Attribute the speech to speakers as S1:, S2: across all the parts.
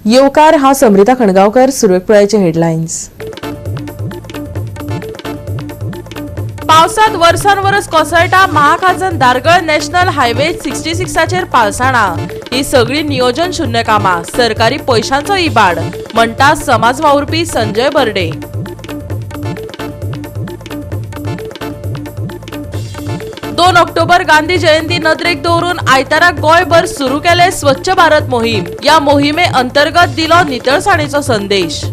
S1: येवकार. हांव समृता खणगांवकर. सुरवेक पळयाचे हेडलायन्स. पावसात वर्सान वरस कोसळटा महाखाजन धारगळ नॅशनल हायवे 66चेर पालसाणां. ही सगळी नियोजन शून्य कामां, सरकारी पयशांचो इबाड म्हणटा समाज वावुरपी संजय बर्डे. 2 ऑक्टोबर गांधी जयंती नदरेक दवरून आयतारा गोंयभर सुरू केले स्वच्छ भारत मोहीम. या मोहिमे अंतर्गत दिलो नितळसाणेचो संदेश.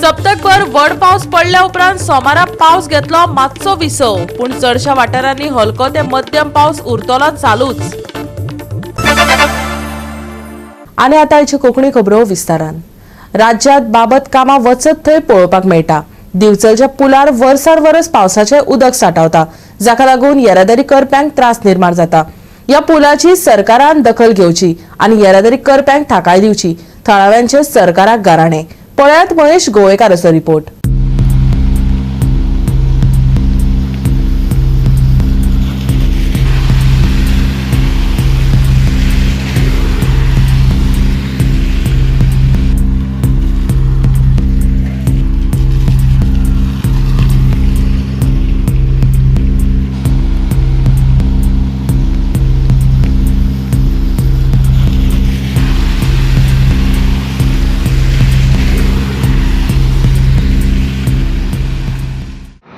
S1: सप्तकभर व्हड पावस पडल्या उपरांत सोमारा पावस घेतलो मातसो विसव, पूण चडशा वाठारांनी हलको ते मध्यम पावस उरतलो चालूच. आनी आतां आयच्यो कोंकणी खबरो विस्तारान. राज्यात बाबत कामां वचत थंय पळोवपाक मेळटा. दिवचलच्या पुलार वर्सार वरस पावसाचें उदक सांठावता, जाका लागून येरादारी करप्यांक त्रास निर्माण जाता. ह्या पुलाची सरकारान दखल घेवची आनी येरादारी करप्यांक थाकाय दिवची, थळाव्यांचे सरकाराक गाराणें. पळयात महेश गोवेकाराचो रिपोर्ट.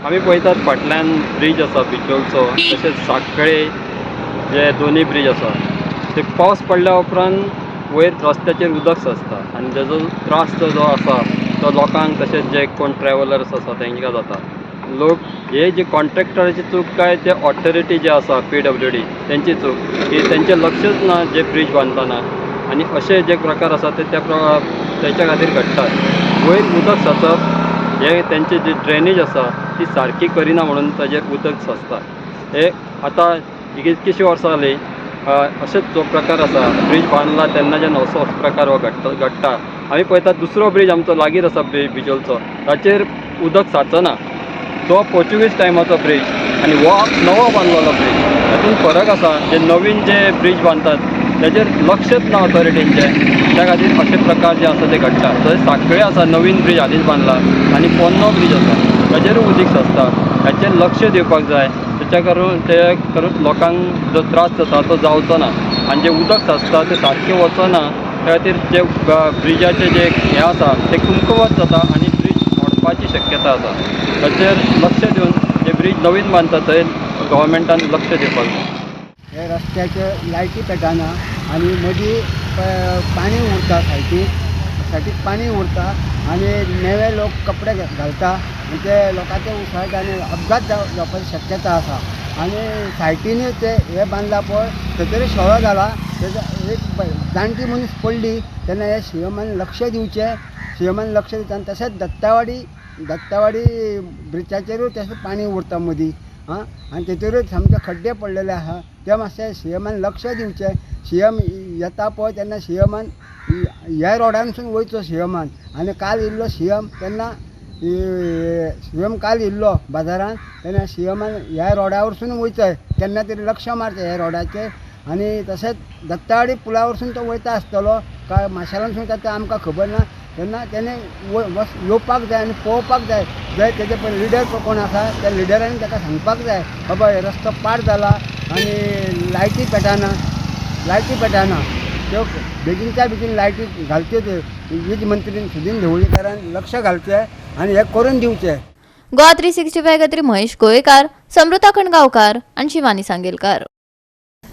S2: आमी पळयतात, फाटल्यान ब्रीज आसा बिचोलचो, तशेंच साखळे जे दोनूय ब्रीज आसा ते पावस पडल्या उपरांत वयर रस्त्याचेर उदक साचता आनी तेजो त्रास जो आसा तो लोकांक तशेंच जे कोण ट्रॅवलर्स आसा तांकां जाता. लोक हे जे कॉन्ट्रॅक्टराची चूक काय ते ऑथॉरिटी जे आसा पीडब्ल्यूडी तेंची चूक की तेंचें लक्षच ना जे ब्रीज बांदतना आनी अशे जे प्रकार आसा ते त्या तेच्या खातीर घडटात. वयर उदक साचप हे तेंची जी ड्रेनेज आसा ती सारकी करिना म्हणून ताजेर उदक साचता. हे आतां कितकीशीं वर्सां जालीं अशेंच जो प्रकार आसा, ब्रीज बांदला तेन्नाच्यान असो प्रकार हो घडटा. आमी पळयतात, दुसरो ब्रीज आमचो लागींच आसा बिचोलचो, ताचेर उदक साचना. तो पोर्चुगीज टायमाचो ब्रीज आनी हो नवो बांदलेलो ब्रीज, हातूंत फरक आसा. जे नवीन जे ब्रीज बांदतात ताजेर लक्षच ना ऑथॉरिटींचें, त्या खातीर अशे प्रकार जे आसा ते घडटा. तशेंच साखळे आसा, नवीन ब्रीज हालींच बांदला आनी पोन्नो ब्रीज आसा, ताजेरूय उदीक साचता. हाचेर लक्ष दिवपाक जाय, तेच्या करून ते करून लोकांक जो त्रास जाता तो जावचो ना आनी जें उदक साचता तें सारकें वचना. त्या खातीर जे ब्रिजाचें जे हें आसा तें कुमकुवत जाता आनी ब्रीज मोडपाची शक्यता आसा. ताचेर लक्ष दिवन जे ब्रीज नवीन बांदता थंय गव्हर्मेंटान लक्ष दिवपाक जाय.
S3: हे रस्त्याचे लायटी पेटना आनी मदीं पाणी उरता, सायटीक सायटीक पाणी उरता आनी नेवे लोक कपडे घालता आनी ते लोकांचे उसळटा आनी अपघात जावपाची शक्यता आसा. आनी सायटीनूय ते हे बांदला पळय, थंयसर शेळो जाला, तेजो एक जाणटी मनीस पडली तेन्ना हे सीएमान लक्ष दिवचें. सीएमान लक्ष दिता. आनी तशेंच दत्तावाडी ब्रिजाचेरूय तशें पाणी उरता मदीं आं, आनी तेतूरूय सामके खड्डे पडलेले आहा, ते मातशें सीएमान लक्ष दिवचें. सीएम येता पळय तेन्ना सीएमान ह्या रोडानसून वयचो सीएमान. आनी काल येयल्लो सीएम तेन्ना, सीएम काल येयल्लो बाजारान तेन्ना सीएमान ह्या रोडा वरसून वयचो, केन्ना तरी लक्ष मारचें ह्या रोडाचेर. आनी तशेंच दत्तावाडी पुला वरसून तो वयता आसतलो काय माशेलानसून वयता तें आमकां खबर ना, तेन्ना तेणें येवपाक जाय आनी पळोवपाक जाय. जंय तेजे पळय लिडर कोण आसा त्या लिडरांनी ताका सांगपाक जाय, बाबा हे रस्तो पाड जाला आनी लायटी पेटना, लायटी पेटना, त्यो बेगीनच्या बेगीन लायटी घालच्यो. त्यो वीज मंत्रीन सुदीन ढवळीकारान लक्ष घालचें आनी हें करून दिवचें.
S4: गोवा 365 खातीर महेश गोवेकार, समृता खणगांवकार आनी शिवानी सांगेलकार.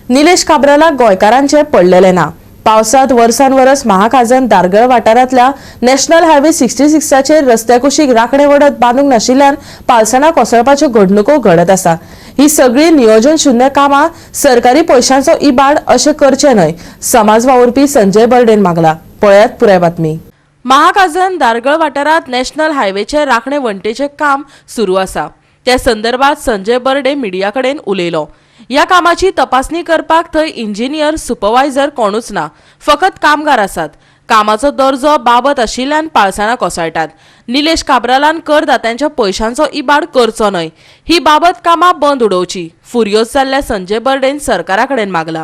S1: निलेश काब्रालाक गोंयकारांचें पडलेलें ना. पावसांत वर्सान वरस महाखाजन धारगळ वाठारांतल्या नॅशनल हायवे 66चेर रस्त्या कुशीक राखणे वडत बांदूंक नाशिल्ल्यान पालसणां कोसळपाच्यो घडणुको घडत आसा. ही सगळी नियोजन शून्य कामां, सरकारी पयशांचो इबाड, अशें करचें न्हय, समाज वावुरपी संजय बर्डेन मागला. पळयात पुराय बातमी. महाखाजन धारगळ वाठारांत नॅशनल हायवेचे राखणे वण्टीचें काम सुरू आसा. त्या संदर्भात संजय बर्डे मिडिया कडेन उलयलो. ह्या कामाची तपासणी करपाक थंय इंजिनियर, सुपरवायझर कोणूच ना, फकत कामगार आसात. कामाचो दर्जो बाबत आशिल्ल्यान पालसणां कोसळटात. निलेश काब्रालान करदात्यांच्या पयशांचो इबाड करचो न्हय, ही बाबत कामां बंद उडोवची, फुर्योज जाल्ल्या संजय बर्डेन सरकारा कडेन मागला.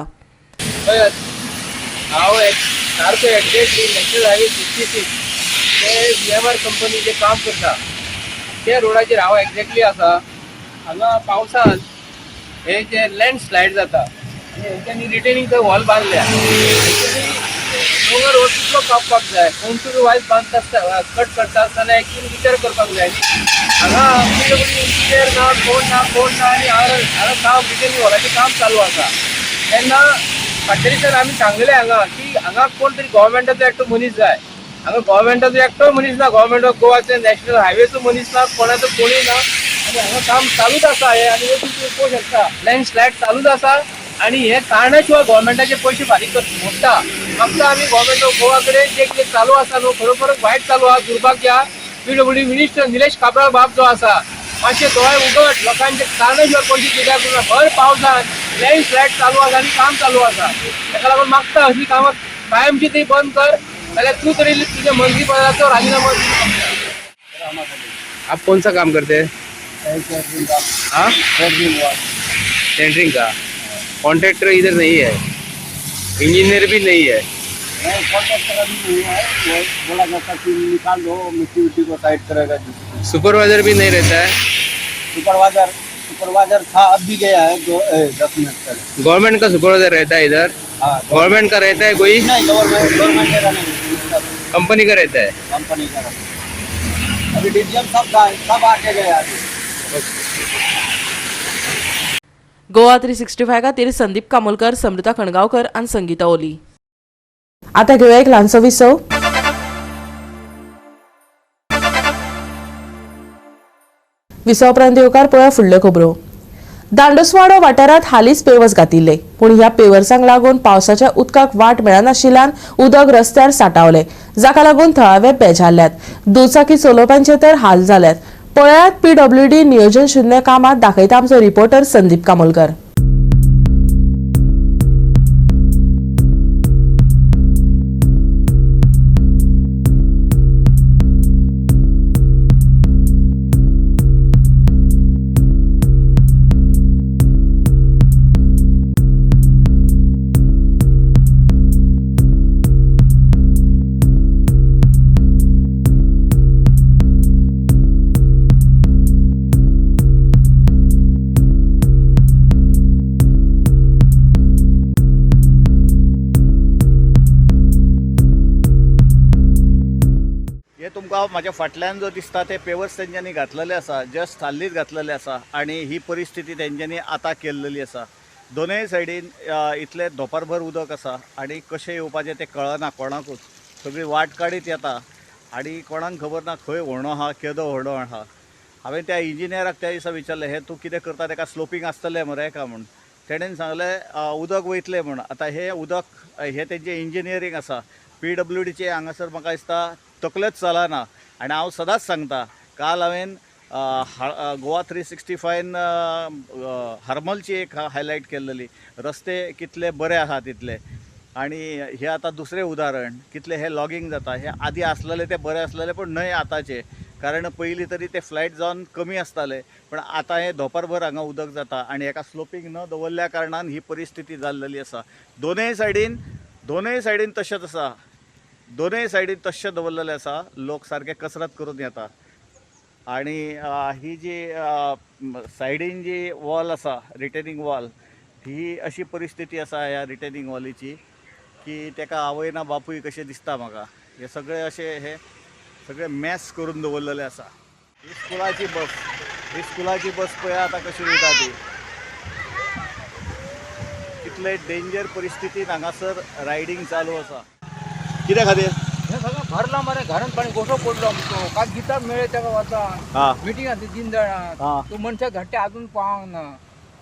S5: हय, हांव सारको एक्झॅक्टली नॅशनल हायवे 66 ते व्ही एम आर कंपनी जे काम करता त्या रोडाचेर हांव एक्झॅक्टली आसा. हांगा पावसान हे जे लँड स्लायड जाता आनी हेंच्यांनी रिटेनिंग थंय वॉल बांदल्या. हेंच्यांनी दोंगर हो कितलो कापपाक जाय, कोण वायज बांदता आसतना कट करता आसतना एक्चुअली विचार करपाक जाय न्ही. हांगा पी डब्ल्यू इंजिनियर ना, कोण ना, कोण ना आनी हांगा काम रिटेनिंग वॉलाचें काम चालू आसा. तेन्ना फाटल्या दिसान आमी सांगलेले हांगा की हांगा कोण तरी गव्हर्मेंटाचो एकटो मनीस जाय. हांगा गव्हर्मेंटाचो एकटो मनीस ना, गव्हर्मेंट ऑफ गोवाचे नॅशनल हायवेचो मनीस ना, कोणाचो कोणूय ना आनी हांगा काम चालूच आसा हें. आनी वचून तुमी पळोवंक शकता, लँड स्लायड चालूच आसा आनी हे कारणा शिवाय गव्हर्मेंटाचे पयशे फारीक मोडटा. फक्त आमी गव्हर्मेंट ऑफ गोवा कडेन जे कितें चालू आसा न्हू, खरोखरच वायट चालू आसा. दुर्भाग्य आहा. P W minister Nilesh Cabral बाब जो आसा, मातशे दोळे उगड, लोकांचे कारणा शिवाय पयशे कित्याक ना. भर पावसान लँड स्लायड चालू आसा आनी काम चालू आसा. ताका लागून मागता असली कामां कायमची ती बंद कर, जाल्यार तूं तरी तुज्या मंत्रीपदाचो राजिनामो दी.
S6: आप कौन सा काम करते हैं? हाँ, टेंडरिंग का. कॉन्ट्रैक्टर इधर नहीं है, इंजीनियर भी नहीं है.
S3: नहीं, कॉन्ट्रैक्टर अभी नहीं है. वो बोला जाता कि निकाल दो, मिट्टी उट्टी को साइड करेगा.
S6: सुपरवाइजर भी नहीं रहता है.
S3: सुपरवाइजर, सुपरवाइजर था, अब भी गया है 10 मिनट पहले.
S6: गवर्नमेंट का सुपरवाइजर रहता है इधर?
S3: हाँ.
S6: गवर्नमेंट का रहता है कोई?
S3: नहीं, गवर्नमेंट गवर्नमेंट का नहीं,
S6: कंपनी का रहता है.
S3: कंपनी का रहता है. अभी डीजीएम सब सब आके गए अभी.
S1: गोवा 365 खातीर संदीप कामोलकर, समृता खणगांवकर आनी संगीता ओली. आता घेवया एक ल्हानसो विसव. विसव उपरांत येवकार. पळोवया फुडल्यो खबरो. दांडोसवाडो वाठारांत हालींच पेवर्स घातिल्ले, पूण ह्या पेवर्सांक लागून पावसाच्या उदकाक वाट मेळनाशिल्ल्यान उदक रस्त्यार साठावले, जाका लागून थळावे बेजारल्यात. दुचाकी चलोवप्यांचे तर हाल जाल्यात. पळयात पीडब्ल्यूडी नियोजन शून्य कामात, दाखयता आमचो रिपोर्टर संदीप कामोलकर.
S7: हे तुमकां म्हाज्या फाटल्यान जो दिसता ते पेवर्स तेंच्यांनी घातलेले आसा, जस्ट हाल्लीच घातलेले आसा आनी ही परिस्थिती तेंच्यांनी आतां केल्लेली आसा. दोनूय सायडीन इतलें धोंपरभर उदक आसा आनी कशें येवपाचें तें कळना कोणाकूच. सगळी वाट काडीत येता आनी कोणाक खबर ना खंय व्हणो आहा, केदो व्हणो आहा. हांवें त्या इंजिनियराक त्या दिसा विचारलें, हें तूं कितें करता, तेका स्लोपींग आसतलें मरे काय म्हूण. तेणेन सांगलें उदक वयतलें म्हूण. आतां हें उदक हें तेंचें इंजिनियरींग आसा. पी डब्ल्यू डीचें हांगासर म्हाका दिसता तकलेच चलना. आनी हांव सदांच सांगता, काल हांवें गोवा 365 हरमलची एक हायलायट केल्लेली, रस्ते कितले बरे आहा तितले. आनी हे आतां दुसरें उदाहरण, कितले हे लॉगींग जाता. हे आदी आसलेले ते बरे आसलेले, पूण न्हय आतांचे. कारण पयलीं तरी ते फ्लायट जावन कमी आसताले, पण आतां हे धोंपरभर हांगा उदक जाता आनी हेका स्लोपींग न दवरल्या कारणान ही परिस्थिती जाल्लेली आसा. दोनूय सायडीन तशेंच आसा. दोनूय सायडीन तशें दवरलेलें आसा. लोक सारके कसरत करून येता आनी ही जी सायडीन जी वॉल आसा, रिटेनिंग वॉल, ही अशी परिस्थिती आसा ह्या रिटेनिंग वॉलीची की तेका आवय ना बापूय कशें दिसता म्हाका. हे सगळे अशे हे सगळे मॅस करून दवरलेले आसा. ही स्कुलाची बस, ही स्कुलाची बस पळया आतां कशी वयता ती. कितले डेंजर परिस्थितीन हांगासर रायडींग चालू आसा. कित्या खातीर?
S5: हे सगळं भरला मरे, घरान पाणी गोठो पडलो आमचो. काल गिताक मेळ्ळे तेका वता. मिटींग आसली तीन जाणां. तो मनशाक धाडटे, अजून पावंक ना.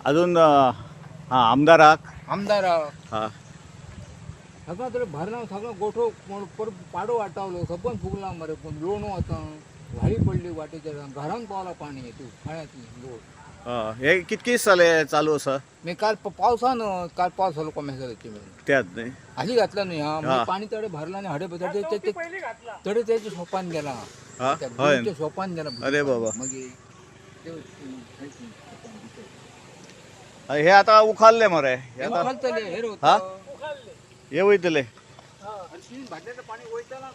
S7: अजून हां, आमदाराक.
S5: आमदाराक. सगळं तर भरला, सगळं गोठो परत पाडो वाटावलो, सपन फुगला मरे. पूण लोणो आतां व्हाळी पडली वाटेच्या, घरान पावला पाणी तूं खळ्याची लोड.
S7: हे कितके दीस जाले चालू आसा?
S5: मी काल पावसान, काल पावस जालो कोमेसाची मेरेन.
S7: त्यात न्ही?
S5: हाली घातला न्ही. हा.
S7: हा.
S5: पाणी तडे भरला आनी हडे भितर ते तडे तेच्या शॉपान गेला.
S7: हा.
S5: त्या
S7: हय.
S5: गुरूच्या शॉपान गेला.
S7: अरे बाबा.
S5: मागीर ते
S7: हे आता उखाल्ले मरे हे आता.
S5: उखलतले हे रे.
S7: हा? हे वयतले.
S5: भाटल्याचं पाणी वयताना.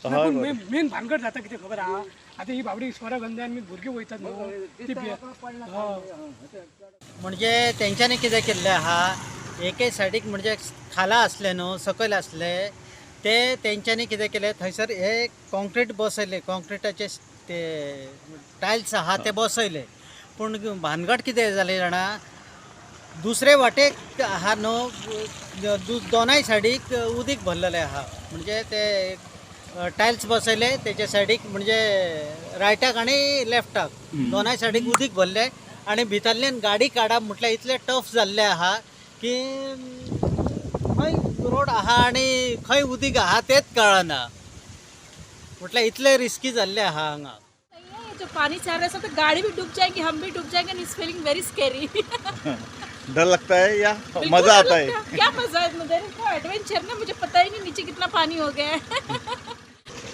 S7: हय बरें.
S8: मेन भानगड जाता कितें खबर आहा? आतां ही बाबडी स्वरागंधा आनी भुरगीं वयतात न्हू ती.
S9: म्हणजे तेंच्यांनी कितें केल्लें आहा, एके सायडीक म्हणजे खाला आसले न्हू, सकयल आसले ते, तेंच्यांनी कितें केलें, थंयसर हे कॉन्क्रीट बसयले, कॉन्क्रिटाचे ते टायल्स आहा ते बसयले. पूण भानगड कितें जालें जाणा, दुसरे वाटेक आहा न्हू, दोनाय सायडीक उदीक भरलेलें आहा. म्हणजे ते टायल्स बसयले तेच्या सायडीक, म्हणजे रायटाक आनी लेफ्टाक दोनाय सायडीक उदीक भरलें आनी भितरल्यान गाडी काडप म्हटल्यार इतलें टफ जाल्लें आहा की खंय रोड आहा आनी खंय उदीक आहा तेंच कळना. म्हटल्यार इतलें रिस्की जाल्लें आहा हांगा.
S10: ये जो पानी चल रहा है तो गाड़ी भी डूब जाएगी, हम भी डूब जाएंगे. It's feeling very scary.
S7: डर लगता है या मजा आता है?
S10: क्या मजा है? एडवेंचर ना, मुझे पता ही नहीं नीचे कितना पानी हो गया है.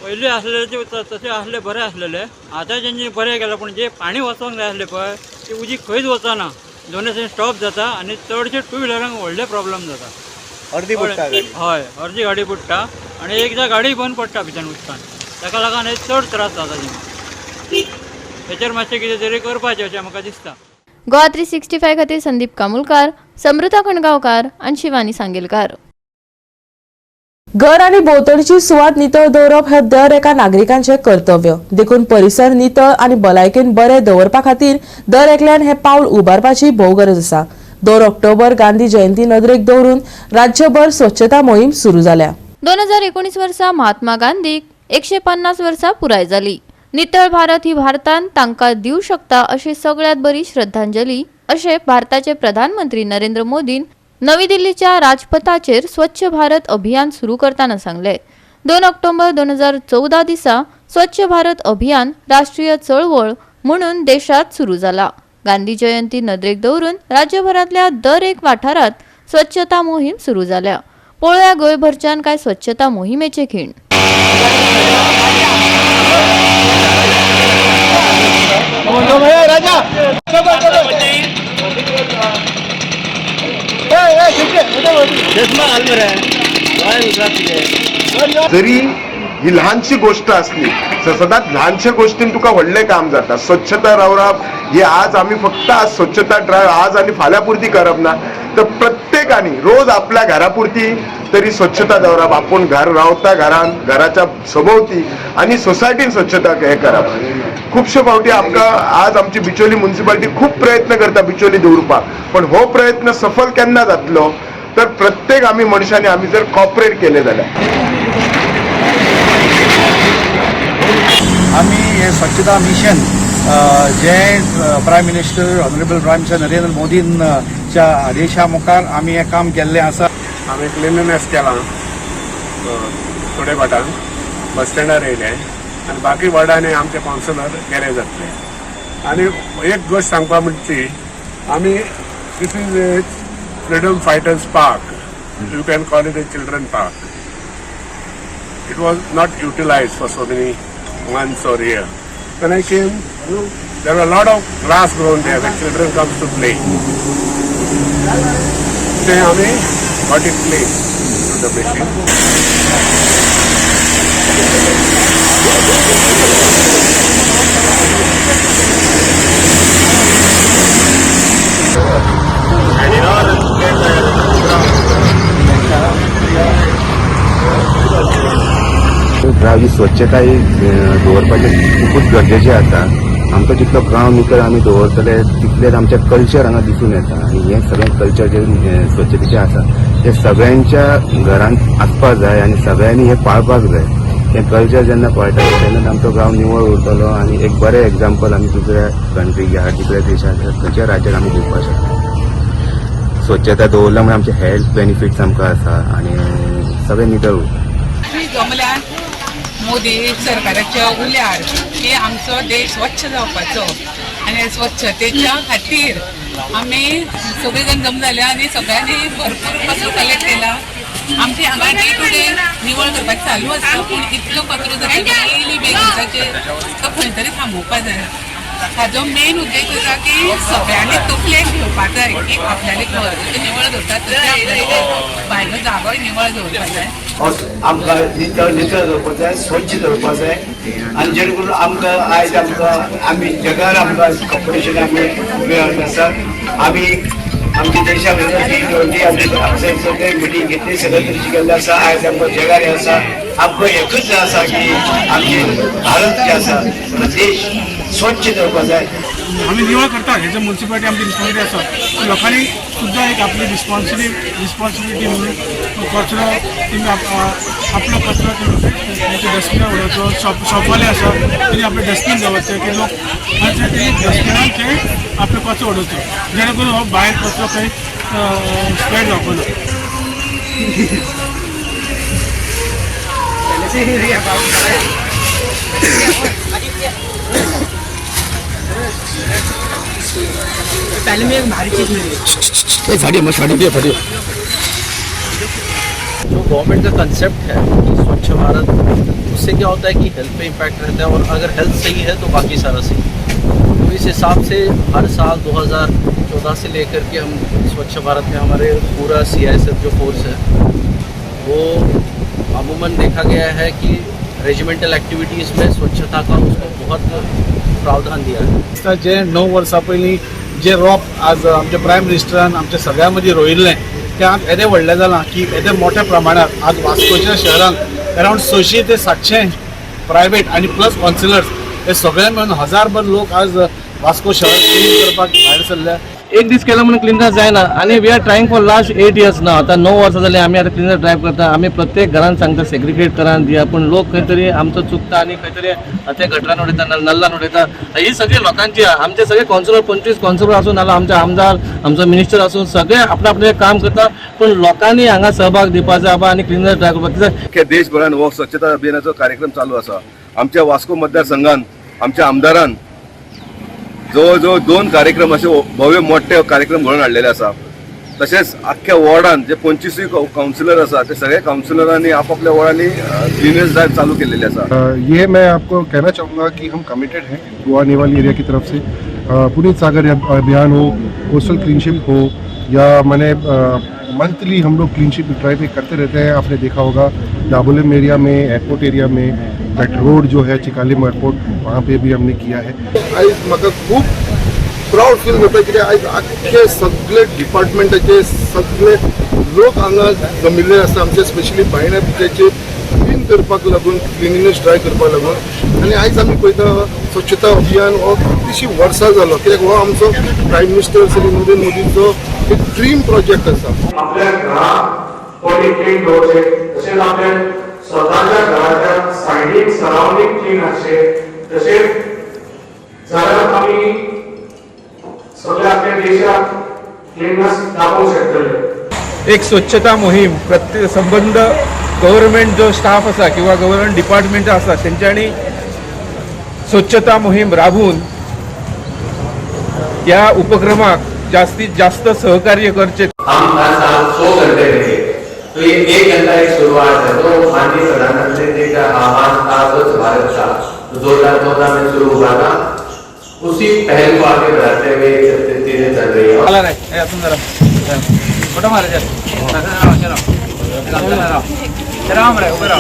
S2: पयलीं आसलेले ते तशें आसले बरें आसलेले. आतां तेंचे बरें केलां, पूण जे पाणी वचोंक जाय आसलें पळय ती उदीक खंयच वचना. दोनूय सायडीन स्टॉप जाता आनी चडशे टू व्हिलरांक व्हडले प्रॉब्लम जाता.
S7: अर्दी बुडटा गाडी.
S2: हय, अर्दी गाडी बुडटा आनी एकदां गाडी बंद पडटा भितर उदकान. ताका लागून हे चड त्रास जाता तेंकां. हेचेर मातशें कितें तरी करपाचें अशें म्हाका दिसता.
S4: गोवा 365 खातीर संदीप कामुलकार, समृता खणगांवकार आनी शिवानी सांगेलकार.
S1: घर आनी भोंवतणची सुवात नितळ दवरप हे दर एका नागरिकांचे कर्तव्य. देखून परिसर नितळ आनी भलायकेन बरे दवरपा खातीर दर एकल्यान हे पावल उबारपाची भोव गरज आसा. 2 ऑक्टोबर गांधी जयंती नदरेक दवरून राज्यभर स्वच्छता मोहीम सुरू जाल्या.
S4: 2019 वर्सा महात्मा गांधीक 150 वर्सां पुराय जाली. नितळ भारत ही भारतान तांकां दिवं शकता अशी सगळ्यात बरी श्रद्धांजली अशें भारताचे प्रधानमंत्री नरेंद्र मोदीन नवी दिल्लीच्या राजपथाचेर स्वच्छ भारत अभियान सुरू करतना सांगले. 2 ऑक्टोबर 2014 दिसा स्वच्छ भारत अभियान राष्ट्रीय चळवळ म्हणून देशात सुरू जाला. गांधी जयंती नदरेक दवरून राज्यभरांतल्या दर एक वाठारात स्वच्छता मोहीम सुरू जाल्या. पळोवया गोंयभरच्यान काय स्वच्छता मोहिमेचे खीण.
S11: जरी ही ल्हानशी गोष्ट असली तर सदांच ल्हानशे गोष्टीन तुका व्हडलें काम जाता. स्वच्छता रावप ही आज आमी फक्त आज स्वच्छता ड्रायव्ह आज आनी फाल्यां पुरती करप ना, तर प्रत्येकानी रोज आपल्या घरा पुरती तरी स्वच्छता दवरप. आपूण घर रावता घरान, घराच्या सभोवती आनी सोसायटीन स्वच्छता हे करप. खुबशे फावटी आमकां आज आमची बिचोली म्युन्सिपालिटी खूब प्रयत्न करता बिचोली दवरपाक, पण हो प्रयत्न सफल केन्ना जातलो तर प्रत्येक आमी मनशांनी आमी जर कॉपरेट केले जाल्यार.
S12: आमी हे स्वच्छता मिशन जे Prime Minister, Honourable Prime Minister Narendra मोदींच्या आदेशा मुखार आमी हें काम केल्लें आसा.
S13: आमी क्लिनलीनेस केलां थोडे वाटान बस स्टँडार येयले आनी बाकी वॉर्डांनी आमचे कावन्सिलर गेले जातले. आनी एक गोश्ट सांगपा म्हणजे आमी this is a freedom fighters park, you can call it a children park. It was not utilized for so many months or year. When I came, there were a lot of grass grown there where children comes to play. Then आमी got it clean through the machine.
S14: गांवची स्वच्छताय दवरपाचें खुबूच गरजेचें आसा. आमचो जितलो गांव नितळ आमी दवरतले तितलेंच आमचें कल्चर हांगा दिसून येता आनी हें सगळें कल्चर जें स्वच्छतेचें आसा तें सगळ्यांच्या घरांत आसपाक जाय आनी सगळ्यांनी हें पाळपाक जाय. हें कल्चर जेन्ना पाळटले तेन्नाच आमचो गांव निवळ उरतलो आनी एक बरें एग्जाम्पल आमी दुसऱ्या कंट्रीक ह्या दुसऱ्या देशाक, खंयच्याय राज्याक आमी दिवपाक शकता. स्वच्छता दवरल्या म्हणून आमचे हेल्थ बेनिफिट्स आमकां आसा आनी सगळें नितळ उरता.
S15: जमल्यान मोदी सरकाराच्या उल्यार की आमचो देश स्वच्छ जावपाचो. आनी स्वच्छतेच्या खातीर आमी सगळे जाण जम जाल्या आनी सगळ्यांनी भरपूर कचरो कलेक्ट केला. आमचे हांगा डे टू डे निवळ करपाक चालू आसता, पूण इतलो कचरो जाता डेली बेजिसाचेर तो खंय तरी थांबोवपा जाय. हाजो मेन उद्देश आसा की सगळ्यांनी तकलेक घेवपा जाय की आपल्याले घर जशें निवळ दवरतात तशें आपल्याले भायलो जागोय निवळ दवरपा जाय.
S16: आमकां नितळ नितळ दवरपाक जाय, स्वच्छ दवरपाक जाय आनी जेणे करून आमकां आयज आमकां आमी जगार आमकां कॉम्पिटिशन आमी मेळत आसा. आमी आमच्या देशा भितर G20 आमचे सगळे मिटींग घेतली, सगळे तरेची केल्ले आसा. आयज आमकां जगार हें आसा, आमकां एकूच आसा की आमचे भारत जे आसा देश स्वच्छ दवरपाक जाय.
S17: आमी निवळ करता हेजे मुन्सिपालिटी आमची रिस्पॉन्सिबिलिटी आसा. लोकांनी सुद्दां एक आपली रिस्पॉन्सिबिलिटी म्हणून कचरो तेमी आपलो कचरो तेमी डस्टबिनान उडोवचो. शॉपवाले आसा तेणी आपले डस्टबीन दवरचे की लोक आनी ते डस्टबिनान ते आपलो कचरो उडोवचो, जेणे करून हो भायर कचरो खंय स्प्रेड जावचो ना.
S5: पहले में एक भारी चीज मिली।
S6: फाटी।
S18: जो गवर्नमेंट का कंसेप्ट है कि स्वच्छ भारत, उससे क्या होता है कि हेल्थ पे इम्पैक्ट रहता है और अगर हेल्थ सही है तो बाकी सारा सही। तो इस हिसाब से हर साल 2014 से लेकर के हम स्वच्छ भारत में हमारे पूरा CISF जो फोर्स है वो अमूमन देखा गया है कि रेजिमेंटल एक्टिविटीज़ में स्वच्छता का उसको बहुत प्रावधान दिया है।
S12: जे 9 वर्सां पयलीं जे रोप आज आमच्या प्रायम मिनिस्टरान आमच्या सगळ्यां मदीं रोयिल्लें तें आज येदें व्हडलें जालां की येदें मोठ्या प्रमाणात आज वास्कोच्या शहरांत अरावंड 600 ते 700 प्रायवेट आनी प्लस कावन्सिलर्स हे सगळे मेळून 1000भर लोक आज वास्को शहर क्लीन करपाक भायर सरल्या.
S6: एक दीस केलं म्हणून क्लिननेस जायना आनी we are trying for last 8 years ना. आतां 9 वर्सां जालीं आमी आतां क्लिननेस ड्रायव करता. आमी प्रत्येक घरान सांगता सेग्रिगेट करा दिया, पूण लोक खंय तरी आमचो चुकता आनी खंय तरी ते गटरान उडयता, नल्लान उडयता. ही सगळी लोकांची, आमचे सगळे कावन्सिलर 25 कावन्सिलर आसूं नाल्यार आमचे आमदार, आमचो मिनिस्टर आसूं, सगळे आपले आपले काम करता, पूण लोकांनी हांगा सहभाग दिवपाचो आसा आनी क्लिननेस ड्रायव करपाक. कित्याक
S11: अख्ख्या देशभरान हो स्वच्छता अभियानाचो कार्यक्रम चालू आसा. आमच्या वास्को मतदारसंघान आमच्या आमदारान जवळ जवळ 2 कार्यक्रम असे भव्य मोठे कार्यक्रम घडोवन हाडलेले आसा. तशेंच आख्ख्या वॉर्डान जे 25 कावन्सिलर आसा ते सगळे कावन्सिलरांनी आपापल्या वॉर्डांनी क्लिननेस ड्रायव्ह चालू केलेली आसा.
S19: ये मैं आपको कहना चाहूँगा कि हम कमिटेड हैं गोवा नेवल एरिया की तरफ से. पुनीत सागर अभियान हो, कोस्टल क्लीनशिप हो, या मैंने मंथली हम लोग क्लीनशिप ड्राइव करते रहते हैं. आपने देखा होगा डाबोलिम एरिया में, एयरपोर्ट एरिया में, that road जो है चिकालिम एयरपोर्ट, वहाँ पे भी हमने किया है.
S11: आयज म्हाका खूब प्रावड फील जाता कित्याक आयज आख्खे सगळे डिपार्टमेंटाचे सगळे लोक हांगा जमिल्ले आसा. आमचे स्पेशली बायणा बिचाचे क्लीन करपाक लागून, क्लिनिनेस ड्रायव करपाक लागून. आनी आयज आमी पळयता स्वच्छता अभियान हो कितलीशीं वर्सां जालो, कित्याक हो आमचो प्रायम मिनिस्टर श्री नरेंद्र मोदीचो एक ड्रीम प्रोजेक्ट आसा.
S20: आपल्या घराक बॉडी क्लीन दवरचे, तशेंच आपल्या स्वताच्या घराच्या सायडीक सरावंडींग क्लीन आसचे, तशेंच जाल्यार आमी सगळ्या आपल्या देशाक क्लिननेस दाखोवंक शकतले.
S21: एक स्वच्छता मोहीम प्रत्येक संबंद गव्हर्मेंट जो स्टाफ आसा किंवा गव्हर्मेंट डिपार्टमेंट आसा तेंच्यांनी स्वच्छता मोहीम राबोवन ह्या उपक्रमाक जास्तीत जास्त सहकार्य करचे.
S22: हम हर साल 100 घंटे देंगे तो ये 1 घंटा एक शुरुआत है. तो माननीय प्रधानमंत्री जी का आह्वान था स्वच्छ भारत का, तो 2014 में शुरू हुआ था, उसी पहल को आगे बढ़ाते हुए चीजें चल रही है.
S5: फोटो मारे चल चलो चलो चलो चलो.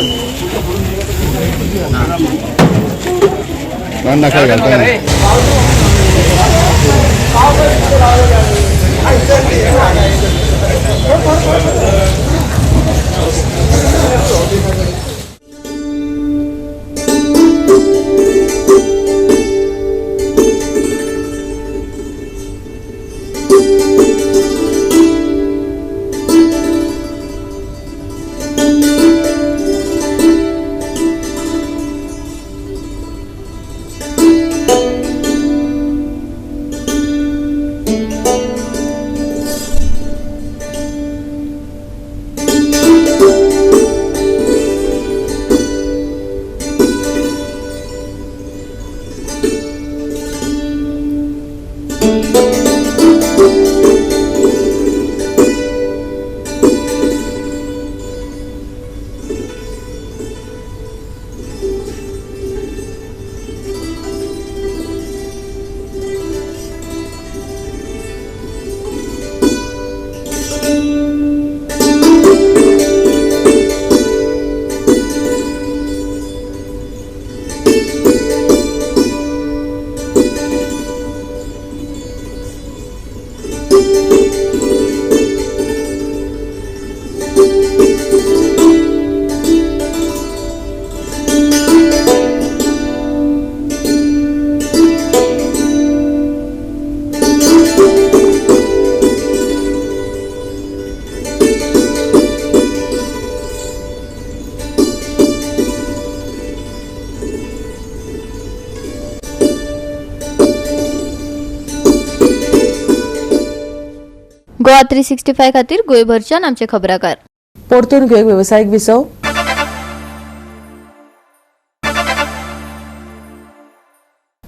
S4: गोवा 365 खातीर गोंयभरच्यान आमचे खबराकार.
S1: परतून घेवंक वेवसायीक विसव.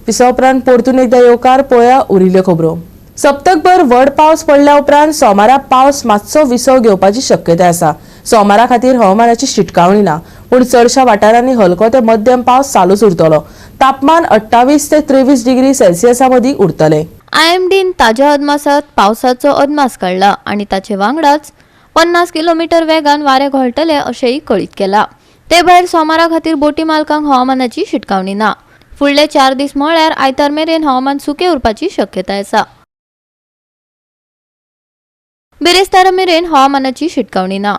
S1: विसव उपरांत परतून एकदा येवकार. पळया उरिल्ल्यो खबरो. सप्तकभर व्हड पावस पडल्या उपरांत सोमारा पावस मातसो विसव घेवपाची शक्यताय आसा. सोमारा खातीर हवामानाची शिटकावणी ना, पूण चडशा वाठारांनी हलको ते मध्यम पावस चालूच उरतलो. तापमान 28 ते 23 डिग्री सेल्सियसा मदीं उरतलें.
S4: आयएमडीन ताज्या अदमासात पावसाचो अदमास काडला आनी ताचे वांगडाच 50 किलोमीटर वेगान वारें घोळटलें अशेंय कळीत केलां. ते भायर सोमारा खातीर बोटी मालकांक हवामानाची शिटकावणी ना. फुडले 4 दीस म्हळ्यार आयतार मेरेन हवामान सुकें उरपाची शक्यताय आसा. बिरेस्तारा मेरेन हवामानाची शिटकावणी ना.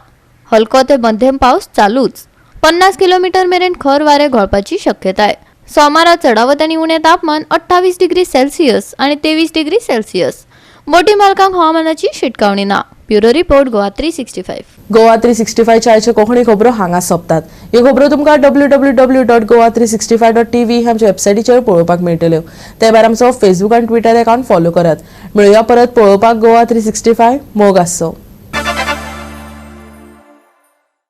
S4: हलको ते मध्यम पावस चालूच. 50 किलोमीटर मेरेन खर वारें घोळपाची शक्यताय. सोमारा चडावत आनी उणें तापमान 28 डिग्री सेल्सियस आनी 23 डिग्री सेल्सियस. बोटी मालकांक हवामानाची शिटकावणी ना. Bureau report, Goa 365.
S1: Goa 365 आयच्यो कोंकणी खबरो हांगा सोंपतात. ह्यो खबरो तुमकां www.goa365.tv ह्या आमच्या वेबसायटीचेर पळोवपाक मेळटल्यो. ते भायर आमचो फेसबूक आनी ट्विटर अकावंट फॉलो करात. मेळुया परत पळोवपाक गोवा 365. मोग आसचो.